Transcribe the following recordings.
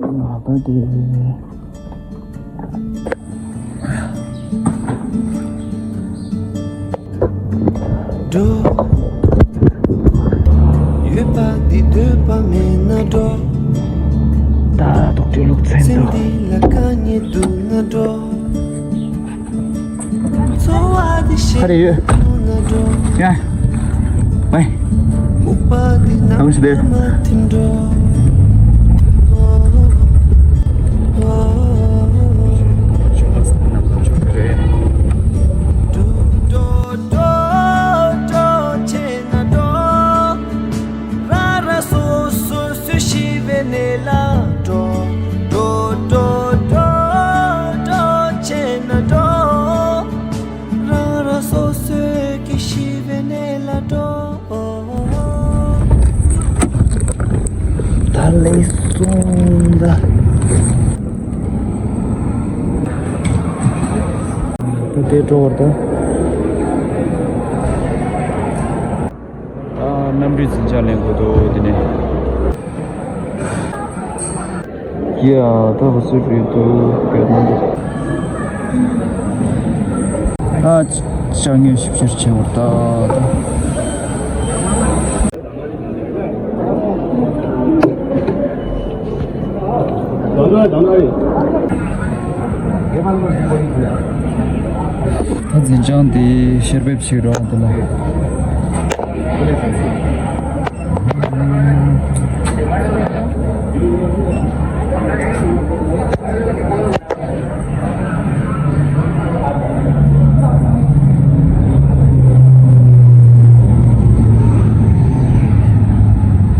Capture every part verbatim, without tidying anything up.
ང་པ་དེ། འགྲོ། ཡོད་པ་འདི་འདོད་པ་མེད་ན་འགྲོ། ད་དོག་ཅོ་ལུག་ཚན་དུ། ཚེ་འདི་ལ་དཀའ་ངལ་འདུག་ན་འགྲོ། ག་རེ་ཡོད། ཡ། བའི། ཨ་མ་ཞིག་དེ། ར་ར་སོ་སོ་སུ་ཤི་བའི་གནས་ལ་འགྲོ། འགྲོ་འགྲོ་འགྲོ་འགྲོ་བྱས་ན་འགྲོ། ར་ར་སོ་སོའི་གི་ཤི་བའི་གནས་ལ་འགྲོ། ད་ལས་སོང་ད། ད་དེ་འགྲོ་བར་ད། ད་གནམ་གྲུའི་འཛིན་བྱང་ལེན་དགོས་འདུག་དེ་ནས། ཡ། ད་ག་ཚོད་རེད་འདུག་དགོས་ན་འདུག་ཨ། ཅ་དངོས་ཞིབ་བཤེར་བྱེད་བར་ད། ད་འཛིན་བྱང་འདི་བཤེར་འབེབས་བྱེད་རོགས་འདི་ལ།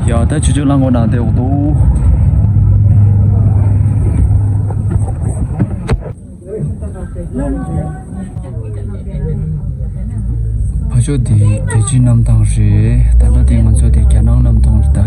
ཡ། ད་ཆུ་ཆུ་རླངས་འཁོར་ནང་བསྡད་འོག་ཏུ། ཕ་ཕྱོགས་འདི་རྒྱལ་སྤྱིའི་གནམ་ཐང་རེད། ད་ལྟ་དེ་ང་ཚོ་དེ་རྒྱ་ནག་གནམ་ཐང་རེད་ད།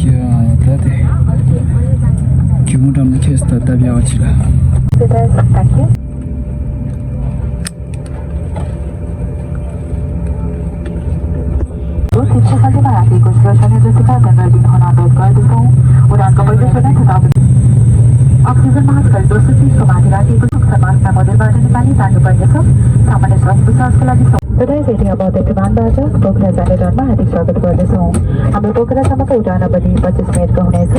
ཡ། ད་དེ་སྒེའུ་ཁུང་འགྲམ་ལ་ཁེལ་སོང་ད། སྟབས་ཡག་ཅིག་ལ། राति को सुख समाज सम्बोधन बाटो नेपाली तानु पर्नेछौँ। सामान्य श्वासप्रश्वासको लागि सौ- Today is eighty about the Viman Bazar, पोखरा जाने क्रममा हार्दिक स्वागत गर्दछौँ। हाम्रो पोखरासम्मको उडान अवधि पच्चिस मिनेटको हुनेछ।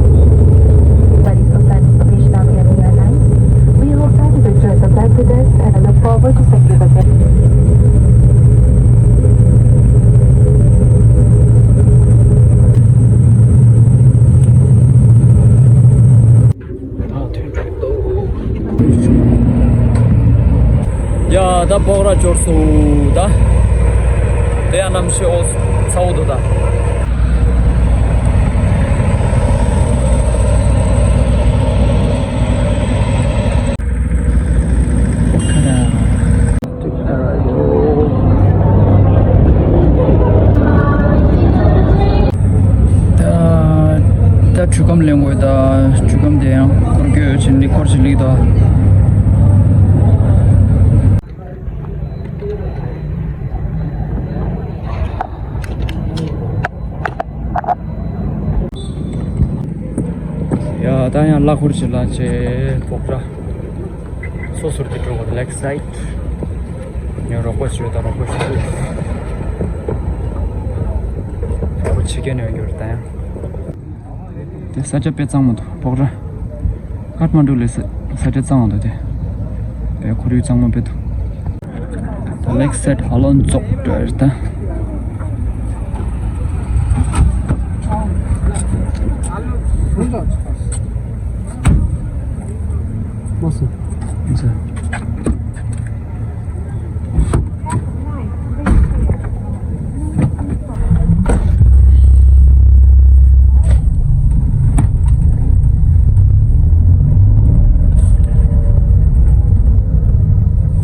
That is all time information on the Air Airlines. We hope that you enjoy the flight with us and I look forward to seeing you again. ཡ། ད་སྤོག་ར་འབྱོར་སོང་ད། དེ་ཡང་གནམ་གཤིས་འོ་ཚ་བོ་འདུག་ད། ད་ད་འགྲུལ་སྐམ་ལེན་དགོས། ད་འགྲུལ་སྐམ་དེ་ཡང་འཁོར་སྐྱོད་བྱེད་ལི་འཁོར་བྱེད་ལི་ད། ཡ། ད་ཡང་གླ་འཁོར་བྱེད་ལ་བྱེད་སྤོག་ར། སོ་སོར་གྱི་འགྲོ་གི་ལེག་སའིད། ངས་རོགས་པ་བྱོས་དང་རོགས་པ་བྱོས། རོགས་པ་བྱེད་མཁན་ཡོད་རྒྱུ་རེད་ད་ཡང་། དེ་ས་ཆ་དཔེ་གཙང་མོ་འདུག་སྤོག་ར། ཀཏ་མན་ཌུ་ལས་ས་ས་ཆ་གཙང་བ་འདུག་དེ། དཔེ་ཁོར་ཡུག་གཙང་མོ་དཔེ་འདུག་ད་ལེག་སའིད་ཧ་ལམ་རྫོགས་འགྲོ་རེད་ད།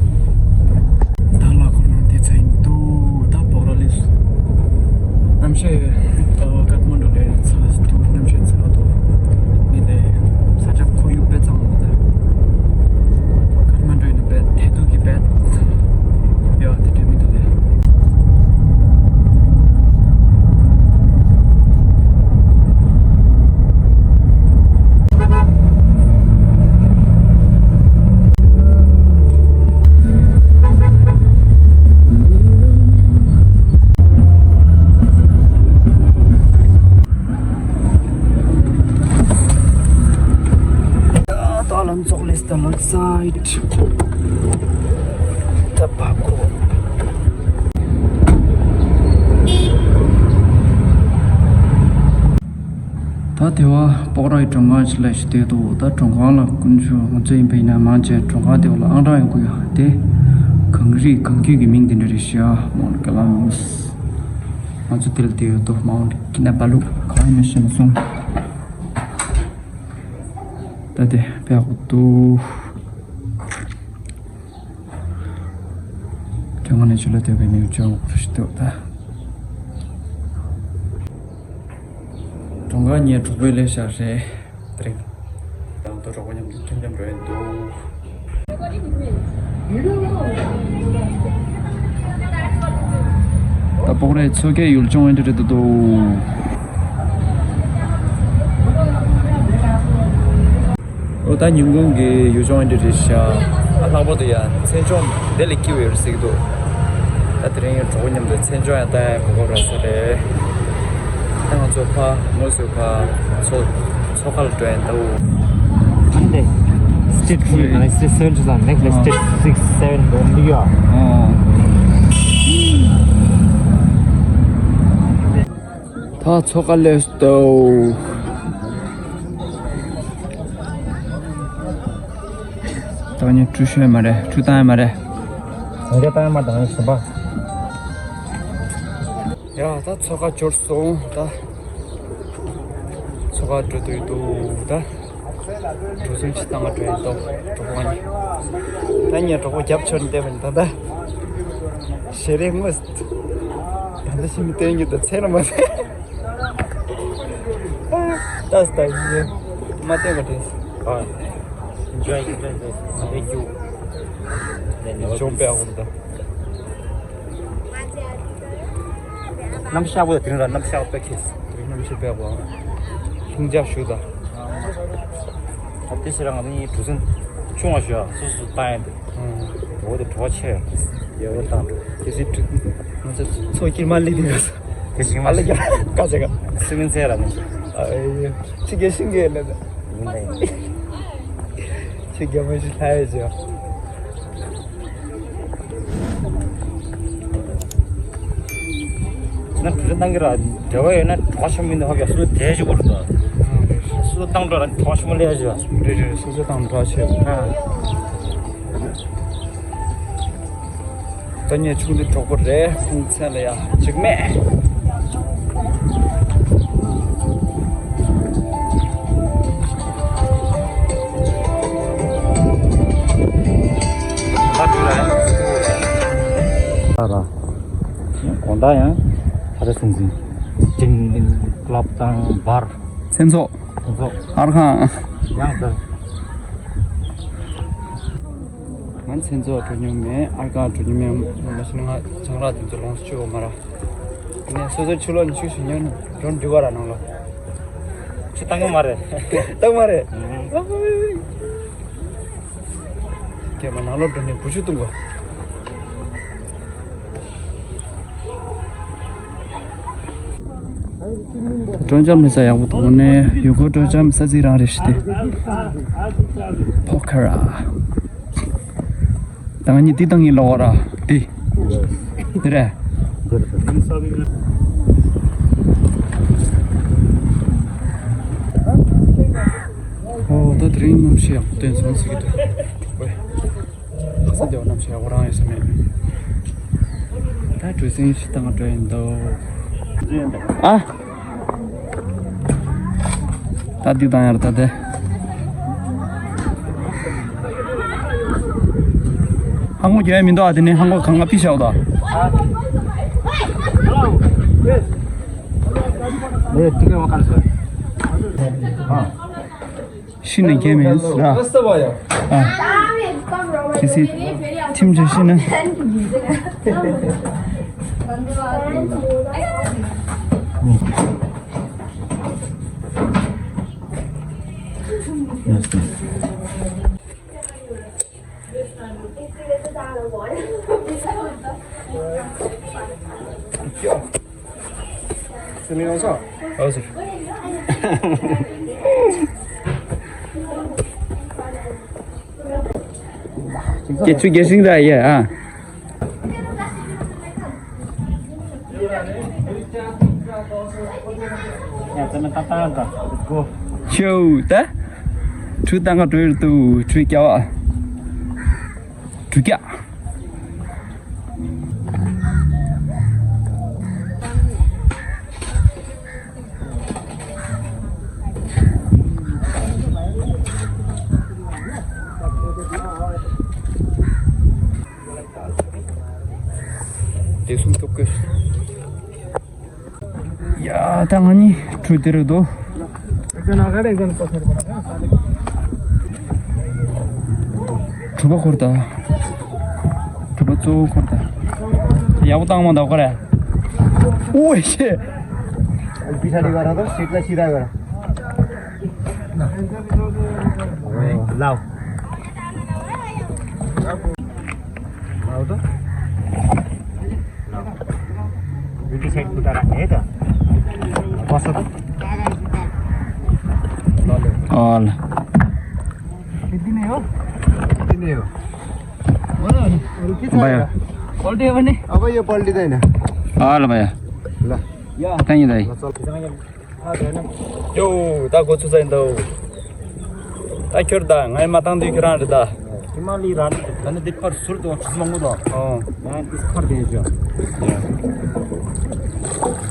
ད་གླ་འཁོར་ནང་དེ་ཚ་ཡིན་འདུག་ད་སྤོག་ར་ལས་གནམ་གཤིས་ཀཏ་མན་ཌུ་ལས་ཚ་འདུག་གནམ་གཤིས་ཚ་འདུག་མི་དེ་ས་ཆ་ཁོར་ཡུག་དཔེ་གཙང་མོ་འདུག་ཀཏ་མན་ཌུ་ཡིན་ན་དཔེ་དེ་དུས་ཀྱི་དཔེ་ཡོད་དེ་འདྲ་མི་འདུག་ལས། ད་ལམ་ཙོག་ལེས་ད་ལེག་སའིད། ད་བབ་གོ། ད་དེ་བ་སྤོག་ར་ཡི་མགྲོན་ཁང་ཞིག་ལ་ཞིག་བསྡད་འདུག་ད་མགྲོན་ཁང་ལ་དཀོན་མཆོག་ང་ཚོ་ཡིན་པ་ཡིན་ན་མང་ཆེ་མགྲོན་ཁང་དེ་བ་ལ་ཨང་གྲངས་ཡོང་གི་ཡོད་དེ། གངས་རི་གངས་རྒྱུད་ཀྱི་མིང་དེ་འདྲ་རེད་ཤག་མོན་གྷ་ལམ་སི། ང་ཚོ་དེ་ལ་བསྡད་ཡོད་དོ། མའུནཊ་ཀི་ན་བ་ལུ་གང་ཡིན་ན་ཤེས་མ་སོང་། ད་དེ་དཔེ་ཡག་པོ་འདུག་དེ་སྔོན་ནས་ཆུ་ལ་སྡོད་པའི་ནས་ཅུང་འུར་ཞིག་འདུག་ད། གྲོང་ཁ་ཉེ་དྲུག་པའི་ལས་ཤག་རེད། དེ་རིང་། ཡང་དུ་གྲོགས་པོ་མཉམ་དུ་ཁྱིམ་མཉམ་འགྲོ་ཡིན་འདུག་ད་སྤོག་རའི་མཚོ་ཁའི་ཡུལ་ལྗོངས་ཨེ་འདྲ་རེད་འདུག་འོ་ད་ཉིན་གུང་གི་ཡུལ་ལྗོངས་ཨེ་འདྲ་རེད་ཤག་ཨ་ལྷག་པར་དུ་ཡ་མཚན་ལྗོངས་དེ་ལས་སྐྱིད་པོ་ཡོད་རེད་ཟེར་གི་འདུག་ད་དེ་རིང་གྲོགས་པོ་མཉམ་དུ་མཚན་ལྗོངས་ཡང་ལྟ་ཡ་གོ་སྐབས་རག་ས་རེད། ད་ང་ཚོ་ཕ་མོ་ཚོའི་ཕ་མཚོ་མཚོ་ཁ་ལ་འགྲོ་ཡ་ད་འུ། ཨ་ནི་སི་ཊི་ཊི་ནང་སི་ཊི་ཊི་སེ་བེན་ཅུ་ཙམ་ནེག་སི་ཊི་ཊི་སིག་སེ་བེན་འགྲོ་འདི་ཡོད། ད་མཚོ་ཁ་སླེབས་སོང་། ད་ནི་ཁྲུས་ཤོད་མ་རེད། ཁྲུས་བཏང་ཡ་མ་རེད། ང་རྒྱལ་བཏང་ཡ་མ་དང་ཞིམ་པ། ཡ་ད་མཚོ་ཁ་འབྱོར་སོང་། ད་མཚོ་ཁ་འགྲོ་འདོད་འདུག་ད་གྲོ་ཟན་ཞིག་བཏང་ག་འགྲོ་ཡིན་ཏོ། གྲོགས་པོ་ནི་ད་ངས་གྲོགས་པོ་རྒྱབ་ཆོར་ནས་བསྡད་པ་ནི་ད་ད་ཞལ་རས་ངོ་ད་ད་ཤི་མི་བསྟན་རྒྱུ་ད་ཚེ་ན་མ་ཚེ། ཏག་ཏག་ཡིན། མ་བསྟན་པ་དྲན་སོང་། Enjoy, enjoy, enjoy. Thank you. ཅུང་པའི་ཨ་ཁུ་ད། གནམ་ཤར་བ་དེ་རིང་ལ་གནམ་ཤར་བ་དཔེ་ཁེལ་སོང་། དེ་རིང་གནམ་ཤར་དཔེ་གོ། ལྷིང་འཇགས་ཞུ་ད། ཨ་དེ་ཕྱིར་ང་ཚོ་གཉིས་གྲོ་ཟན་ཆུང་བ་ཞུ་ཡ་སོ་སོ་བཏང་ཡ་འདུག་ཨང་། འོ་དེ་བྲོ་བ་ཆེ་ཡ། ཡ་བོ་བཏང་འགྲོ། གལ་སྲིད་ང་ཚོ་མཚོ་དཀྱིལ་མ་སླེབས་དུས་ཡོད་སོང་། དེ་ཞིག་མ་ཨ་ལ་རྒྱ་ཀ་ཅེ་ཀ་སི་མིན་ཚེ་ར་མི་ཤེས། ཨ་ཨེ་ཁྱི་རྒྱ་ཤིང་གི་ལ་ད། ཡིན་ད་ཡིན། ཁྱི་རྒྱ་མ་ཤི་ལྷ་ཡ་ཅེ། ན་གྲུ་ཆ་བཏང་གི་ར་འབྲེལ་བ་ཡོད་ན་གྲོགས་ཆ་མི་འདུག་ཧ་ག་སུ་དེ་ཞིག་བོར་འདུག་སུ་བཏང་འགྲོ་ར་གྲོགས་ཆ་མི་ལས་ཞིག་རེད་རེད། སུ་སུ་བཏང་གྲོགས་ཆ་ཨ། ད་ངས་ཆུང་དུས་གྲོགས་པོ་རེད། ཁོང་མཚན་ལ་ཡ་འཇིགས་མེད། ད་དུ་ར་ཡང་དགོང་དག་ཡང་ད་རེ་སྲིང་སྲིང་ཅིང་ཀློབ་དང་འབར། མཚན་ཚོགས། མཚན་ཚོགས། ཨར་ཁང་། ཡང་དག་ང་མཚན་ཚོགས་འགྲོ་མྱོང་མེད། ཨར་ཁང་འགྲོ་མྱོང་མེད། མ་གཞི་ང་ཆང་རག་དེ་ཚོ་ལོངས་སུ་སྤྱོད་ཡོད་མ་རེད། ཡིན་ནའི་སོ་སོའི་ཕྱི་ལོགས་ནས་ཆུ་ཞིག་ཉོས་ནས་འགྲོ་འགྲིག་པ་ར་ནང་ལོགས། ཆུ་བཏང་གི་མ་རེད། བཏང་མ་རེད། ཨང་། སྐྱེས་པ་ནང་ལོགས་འགྲོ་ནས་བུ་ཆུ་བཏུང་དགོས། སྒྲོལ་ལྕམ་ལྷ་ས་ཡག་པོ་འདུག་ནས་ཡུལ་སྐོར་སྒྲོལ་ལྕམ་ས་ཚིགས་རང་རེད་ཤི་སྟེ། ཕོ་ཁ་ར། ད་ང་གཉིས་འདི་བཏང་ཡིན་ལོག་ར། འདི། འདི་རེད། འདི་རེད། ཨོ་ད་དེ་རིང་གནམ་གཤིས་ཡག་པོ་བསྟན་སོང་ཟེར་གྱི་འདུག་གྲོགས་པོས། ཁ་སང་དེ་བ་གནམ་གཤིས་ཡག་པོ་རང་ཡོད་ས་མེད། ད་གྲུ་གཟིངས་ཤིག་བཏང་འགྲོ་ཡིན་འདུག་ཨ། ད་འདི་བཏང་ཡར་ད་དེ། ཧང་གོ་རྒྱག་ཡ་མི་འདུག་ཨ། དེ་ནི་ཧང་གོ་གང་ག་ཕི་ཤའོ་ད། ཤི་ནས་རྒྱལ་མེད་ར། ཨ། གལ་སྲིད་ཁྱིམ་ཆ་ཤི་ན། སྐད་ཆུ་རྒྱག་ཤིང་ར་ཡ་ཨ། ཤོ་ད། ཁྲུ་བཏང་ག་འགྲོ་ཡོད་དུ་ཁྲུ་རྒྱག་བ། ཁྲུ་རྒྱག་དེ་གསུམ་ཐུབ་ཀི། ཡ་ད་ང་གཉིས་གྲུ་དེ་རུ་འདུག་གྲུ་པ་འཁོར་ད། གྲུ་པ་གཙོ་བོ་འཁོར་ད། ཡག་པོ་བཏང་མ་འདུག་ག་རེ། ཨོ་ཤེ། ལའོ། ལའོ་ད། ལའོ། ཡུ་ཏི་ཆེན་ཀུ་ཏ་ར་ཨེ་ད། ཁོ་ས་ད། ཨོ་ལ། འདི་ནས་ཡོ། འདི་ནས་ཡོ། འོ་ལ་ནི། འོ་ལ་ཁྱི་ཚ་ཡ། ཨོ་ལ་དེ་བ་ནི། ཨ་བ་ཡོ་པལ་ཏི་ད་ཡིན་ན། ཨོ་ལ་བ་ཡ། ལ། ཡ། ད་ཡིན་ད་ཡིན། ཡོ། ད་འགོ་ཚུགས་ས་ཡིན་ད། ད་ཁྱོད་ད་ང་ཡི་མ་བཏང་དུས་ཁྱོད་རང་རེད་ད། མ་ལི་ར་ནི། ད་ནི་འདི་ཕར་ཟུར་དུ་ཁྲིད་མང་པོ་དང་། ཨོ། ཡང་འདི་ཕར་དེ་བཞག་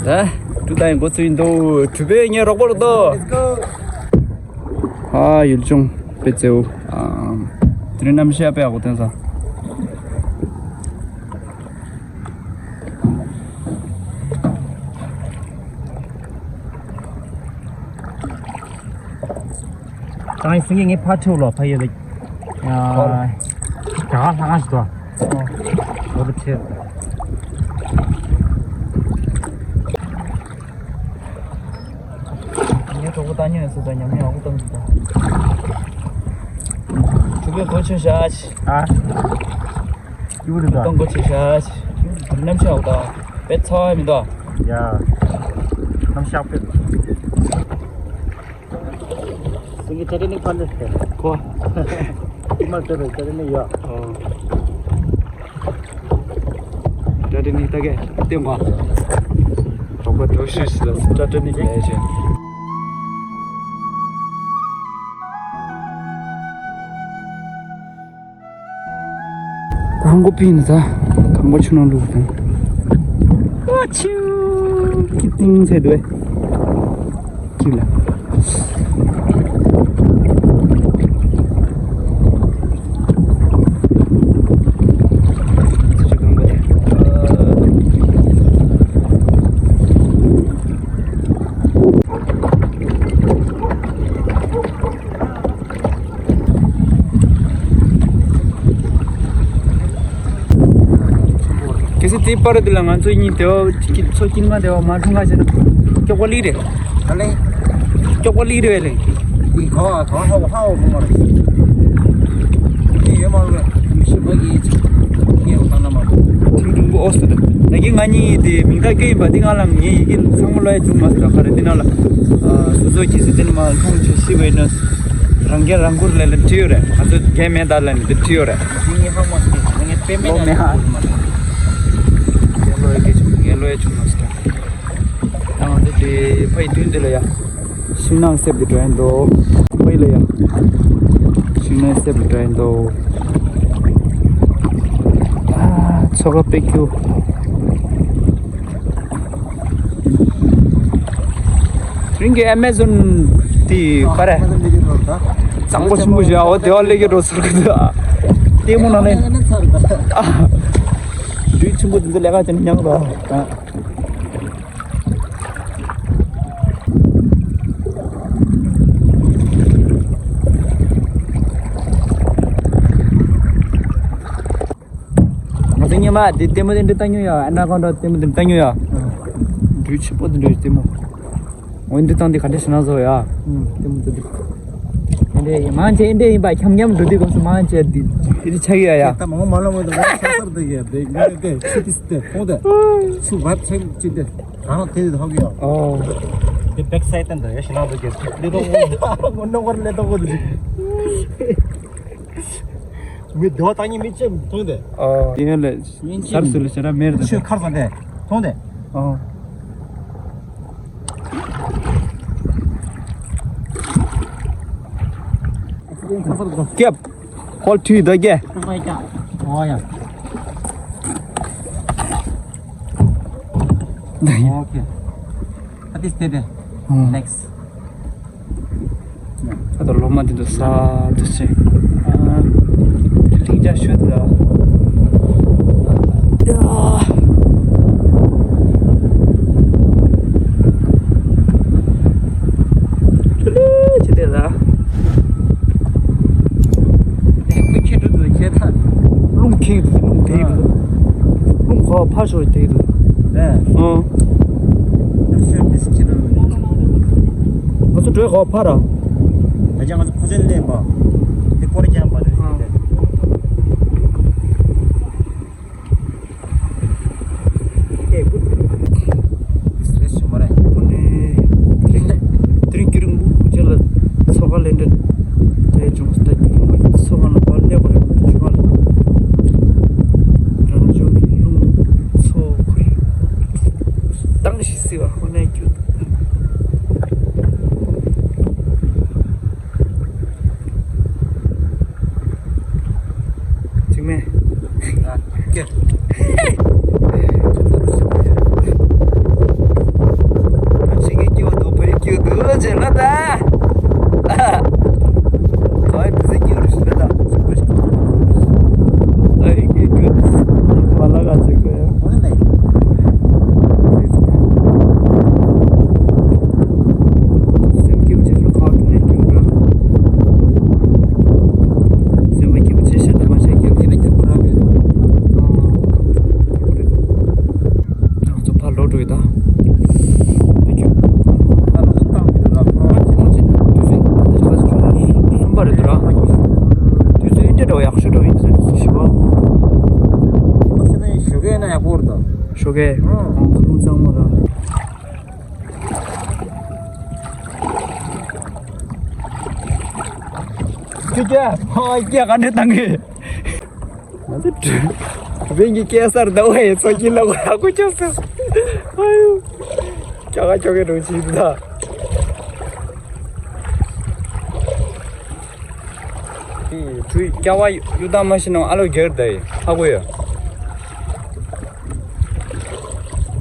ད་གྲུ་དང་འགོ་ཚུགས་ཡིན་འདུག་གྲུ་པས་ངའི་རོགས་པར་འདུག Let's go. ཨ་ཡུལ་ལྗོངས་དཔེ་མཛེས་པོ། ཨ་དེ་རིང་གནམ་གཤིས་དཔེ་ཡག་པོ་བསྟན་ས། ད་ཡིན་སེང་གེ་ངའི་ཕ་ཁྲིའུ་ལོ་ཕ་ཡོད་པའི། ཨ་ག་ལྷ་ཁང་ཞིག་འདུག་འོ་དེ་ཁྲིད། ངའི་གྲོགས་པོ་ལྟ་ཉན་སུ་དང་ཉམས་ཉམས་འོ་གཏོང་གི་འདུག་ཆུ་བོའི་སྒོ་ཆེན་ཤ་ཆེ། ཨ། ཡུ་རི་ད། གཏོང་སྒོ་ཆེ་ཤ་ཆེ། གནམ་ཤ་འོ་ད། དཔེ་ཚ་བ་མི་འདུག་ཡ། གནམ་ཤ་དཔེ། སེང་གེ་ཊའི་ཊ་ནིག་ཕར་ལ་ཁོ། ཏི་མ་ཏི་རུ་ཊའི་ཊ་ནིག་ཡོད། ཨོ། ཊའི་ཊ་ནིག་ད་གེ་ཏེ་མ། གྲོགས་པོ་འགྲོ་ཤེས་ལ་ཊའི་ཊ་ནིག་ལས་བྱེད། ཧང་གོ་པི་ན་ད་ཧང་གོ་ཆུ་ནང་ལུག་དང་། ཨ་ཆུ་ཀི་ཏིང་ཚེ་དུ་ཀི་ལ། གལ་སྲིད་དེའི་པར་དེ་ལ་ང་ཚོ་གཉིས་དེ་བ་ཚོ་དཀྱིལ་མ་དེ་བ་མ་འཁྲུངས་ཁ་ཞིག་སྐྱོག་པ་ལིག་རེད། ཨ་ལེ། སྐྱོག་པ་ལིག་རེད་ལེ། འདི་ག་བ་ག་ཧ་བ་ཧ་བ་མོ་མ་རེད། འདི་ཡོད་མ་རེད། མི་ཤི་བ་གི་ངས་བ་བཏང་ན་མ་རེད། ཐིམ་ཐིམ་པོ་ཨོ་སི་ད། ད་གིན་ང་གཉིས་དེ་མིང་རྟགས་སྐྱོ་ཡིན་པ་འདི་ང་ལ་ངའི་ཡི་གེ་ཚང་མ་ལོ་ཡ་བྱུང་མ་སོང་ད་ག་རེ་འདི་ནང་ལ། སོ་སོ་གྱིས་སུ་དེ་ནི་མ་ལྷུང་ཆེ་ཤི་བའི་ནོ། རང་རྒྱལ་རང་ཁུར་ལས་ལ་བྲིས་ཡོད་རེད། ང་ཚོ་རྒན་མེད་ད་ལ་ནི་དེ་བྲིས་ཡོད་རེད། ངས་ཧ་མ་སོང་། ངས་དཔེ་མེད་ལོ་མེད་ཧ། ལོ་ཡ་གེ་ཆུང་ངས་ལོ་ཡ་ཆུང་མ་སོང་། ད་ང་ཚོ་དེ་ཕ་ཡི་མདུན་དེ་ལ་ཡ། ཤིང་ནགས་གསེབ་ཏུ་འགྲོ་ཡིན་འདུག་ཕ་ཡི་ལ་ཡ། ཤིང་ནགས་གསེབ་ཏུ་འགྲོ་ཡིན་འདུག་ཨ་མཚོ་ཁ་དཔེ་སྐྱིད། རིང་གི་ཨ་མེ་ཟོན་དེ་ག་རེ། གཙང་པོ་ཆེན་པོ་ཞིག་འོ་དེ་བ་ལས་ཀྱི་འགྲོ་ཚར་གི་འདུག་ལྟད་མོ་ནང་ནས། ལུས་ཆེན་པོ་དེ་ཚོ་ལས་ཀ་བྱེད་ན་ཉམས་རོ། ང་ཚོ་སྔོན་མ་དེ་ལྟད་མོ་དེ་འདྲ་ལྟ་མྱོང་ཡ། ཨ་ན་ཀོན་ཌ་ལྟད་མོ་དེ་འདྲ་ལྟ་མྱོང་ཡ། འདྲུད་ཆེན་པོ་དེ་འདྲ་ལྟད་མོ། འོ་འདི་དང་འདི་ག་འདྲ་ཞིག་ན་བཟོ་ཡ། ལྟད་མོ་དེ་འདྲ། འདི་མང་ཆེ་འདི་ཡིན་པ་འཁྱམ་འཁྱམ་འགྲོ་དུས་སྐབས་སུ་མང་ཆེ་འདི་འདི་ཆགས་ཡ་ཡ། ད་མང་མ་ལ་མོ་དེ་ང་ཆ་སར་དེ་གི་དེ་ངོ་དེ་ཆུ་དེ་སྟེ་ཁོང་དེ་ཆུ་བབ་ཆེན་ཅི་དེ་གང་དེ་དེ་ཧོག་ཡ། ཨོ། དེ་བེག་སའིད་དེ་འདི་ཡ་ཤི་ན་དེ་གི་ལེ་དོ་ངོ་ནོ་གར་ལེ་དོ་གོ་དེ། མི་དེ་བ་ད་ཉི་མི་ཅེ་མཐོང་དེ། ཨོ། དེ་ཡན་ལས་སར་སུ་ལ་ཤ་ར་མེར་དེ། ཆུ་ཁར་ས་དེ་མཐོང་དེ། ཨོ། སྐྱབས། ཧོལ་ཐུའི་ད་རྒྱ། ཨོ་ཡ། ཨོ་ཁེ། ཨ་ཏི་སྟེ་དེ། ཨོ། ནེགསི། ད་ལྟ་ལོ་མ་འདི་ཚོ་ས་འདི་ཚོ། ཨ། ལྷིང་འཇགས་ཤོད་དུ་ལ། ཡ། ཆུ་ལེ་ཆུ་དེ་ལ། དེ་ཁོ་ཁྱེད་འགྲོ་དུས་ཁྱེད་ད། རླུང་ཁེངས་འདུག་རླུང་དེ་འདུག་རླུང་ཁོ་ཕར་ཞོར་དེ་འདུག་ཨ། ང་ཚོ་འགྲོའི་ཁོ་ཕར་ར། ད་ཅང་ང་ཚོ་ཕོ་ཆེན་ལེན་པ། དེ་སྐོར་རྒྱབ་པ་རེད། ཨེ་གུ། རེད་སོ་མ་རེད། དེ་རིང་དེ་རིང་དེ་རིང་སྐུ་ལྕེ་ལ་མཚོ་ཁ་ལེན་འདྲ་ལས་བྱུང་། ད་དེ་རིང་མཚོ་ཁ་ལ་བར་ལེགས་པ་རེད། མཚོ་ཁ་ལ་རང་བྱུང་གི་རླུང་མཚོ་ཁོར་ཡུག་གཏམ་ཞིག་བསྲེས་པ་ཁོ་ནས་ཁྱོད། སེམས་སྐྱིད་པོ་བྱེད་ཤོག་ཁ་ཐུག་ནས་སྐྱིད་པོ་ར། སེམས་པ་སྐྱིད་པོ་བྱེད་ཤོག་ད་མ་བྱེད་སྐྱིད་པོ་བྱེད་པ་སྐྱིད་པོ་ར་མེད། ང་ཚོ་ཕར་ལོག་འགྲོ་ཡི་ད། Thank you. ད་ལོག་བཏང་མི་འདུག་ལ་ཁོ་རང་ཁྱེད་རང་ཅིག་དུས་ཚོད་ད་ཆ་ག་ཚོད་བྱུང་ན་གསུམ་པ་རེད་འདུག་ར། དུས་ཚོད་འདྲ་འདྲ་བ་ཡག་ཤོས་འདྲ་བ་ཡིན་ས་རེད་ཞི་བ། ཁོ་ཚོ་ནི་ཞོགས་ཀས་ན་ཡག་པོ་རེད་ད། ཞོགས་ཀས། ཨང་། ཁ་ལུང་གཙང་མ་ར། ཀྱེ་ཀྱེ། ཨ་ཀྱེ་ག་འདྲ་བཏང་གི། ང་ཚོ་གྲུ་གྲུ་བན་གྱི་སྐྱེ་སར་ཟླ་བ་ཡི་ཚོ་གྱིན་ལ་གོ་ཧ་གོ་ཆོག་སོང་། ཨ་ཡུ། ཀྱ་ག་ཀྱོ་གི་རུ་ཆི་ད། དེ་གྲུ་ཀྱ་བ་གཡུ་དམ་མ་ཤི་ནང་ཨ་ལོ་གེར་ད་ཡི་ཧ་གོ་ཡ།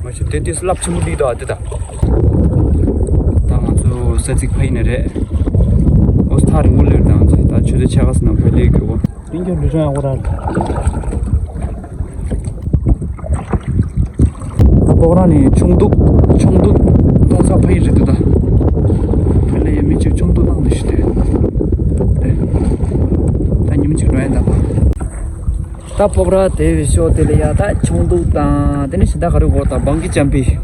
མ་གཞི་དེ་དུས་རླབས་ཆེན་པོ་འདི་དང་འདི་དང་། ད་ང་ཚོ་ས་ཚིགས་ཕ་ཡི་ནས་རེད། ཨོ་སི་ཐག་རིང་པོ་སླེབས་དང་ཚེ་ད་ཆུ་ཚོད་ཕྱེད་ཀ་ཙམ་ནང་ཕ་ཡི་སླེབས་དགོས། ཡིན་ཀྱང་འདི་ཅང་ཡག་པོ་རེད། ད་པོག་ར་ནི་ཆུང་འདུག་ཆུང་འདུག་གཏོང་ས་ཕ་ཡི་རེད་འདུག་ད། ཕ་ལེ་ཡ་མི་གཅིག་ཆུང་འདུག་བཏང་འདི་ཞུ་དེ། ད་ཉིན་མ་གཅིག་འགྲོ་ཡིན་ད་པ། ད་སྤོག་ར་དེ་བའི་ཤོག་དེ་ལ་ཡ་ད་ཆུང་འདུག་དང་དེ་ནས་ཤི་ད་ག་རེ་གོ་ད་བང་གི་ཅམ་པི།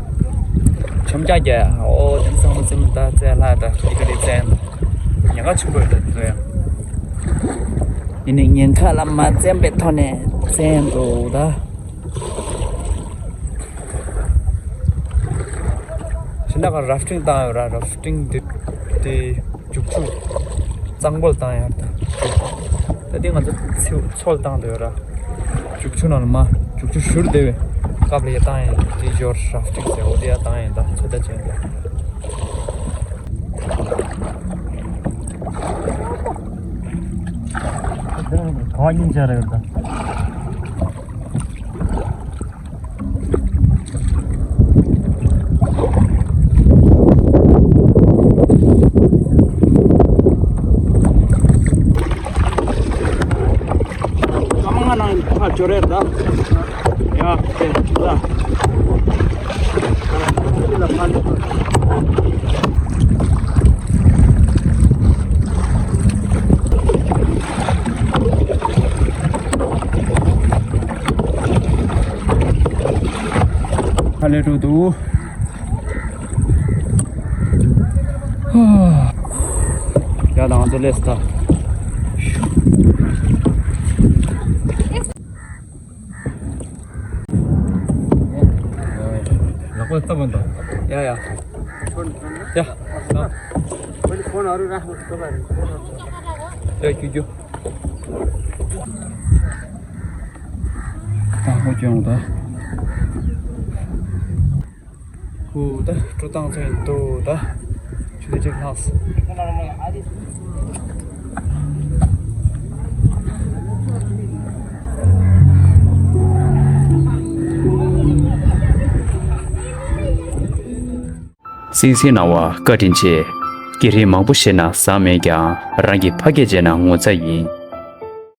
ཆམ་རྒྱག་རྒྱག་ཨོ་དེ་ཚང་མ་ཚིམ་ད་བཙན་ལྷ་ད་ཁྲི་ཁ་རི་བཙན་ད་ཉེན་ཁ་ཆེན་པོ་ཡོད་ད་དེ་ཚོ་ཡ། ཡིན་ནའི་ཉེན་ཁ་ལ་མ་བཙན་པའི་ཐོག་ནས་བཙན་འགྲོ་ད། ཤི་ད་ག་ར་ཕ་ཊིང་བཏང་ཡོད་ར་ར་ཕ་ཊིང་དེ་དེ། རྒྱུག་ཆུ་གཙང་པོ་ལ་བཏང་ཡག་ད། ད་དེ་ང་ཚོ་ཚིའུ་མཚོ་ལ་བཏང་འདོད་ར། རྒྱུག་ཆུ་ནང་ལ་མ་རྒྱུག་ཆུ་བཞུར་བསྡད་པའི་སྐབས་ལ་ཡ་བཏང་ཡིན་དེ་ཞོར་ར་ཕ་ཊིང་ཟེར་འོ་དེ་ཡ་བཏང་ཡིན་ད་ཚོད་ལྟ་བྱས་ཡིན་ད། ག་སྙིང་རྗེ་རེད་ད། སྐར་མ་ལྔ་ནང་ཕར་འབྱོར་རེད་ད། ཡ་དེ་ལ། ཁ་ལས་འགྲོ་འདུག་ཡ་དང་དེ་ལས་ད། ལག་པ་བཏབ་པ་འདུག་ཡ་ཡ། ཡ། ཡ་ཁྱུ་ཁྱུ། ད་ཧོ་ཀྱང་ད། ཧུ་ད་སྤྲོ་བཏང་ཚོད་ཡིན་འདུག་ད། ཆུ་ཚོད་གཅིག་ལྷག་སོང་། གསན་གཟིགས་གནང་བ་བཀའ་དྲིན་ཆེ། སྐད་རིགས་མང་པོ་ཤེས་ན་བཟང་མེད་ཀྱང་རང་གི་ཕ་སྐད་བརྗེད་ན་ངོ་ཚ་ཡིན།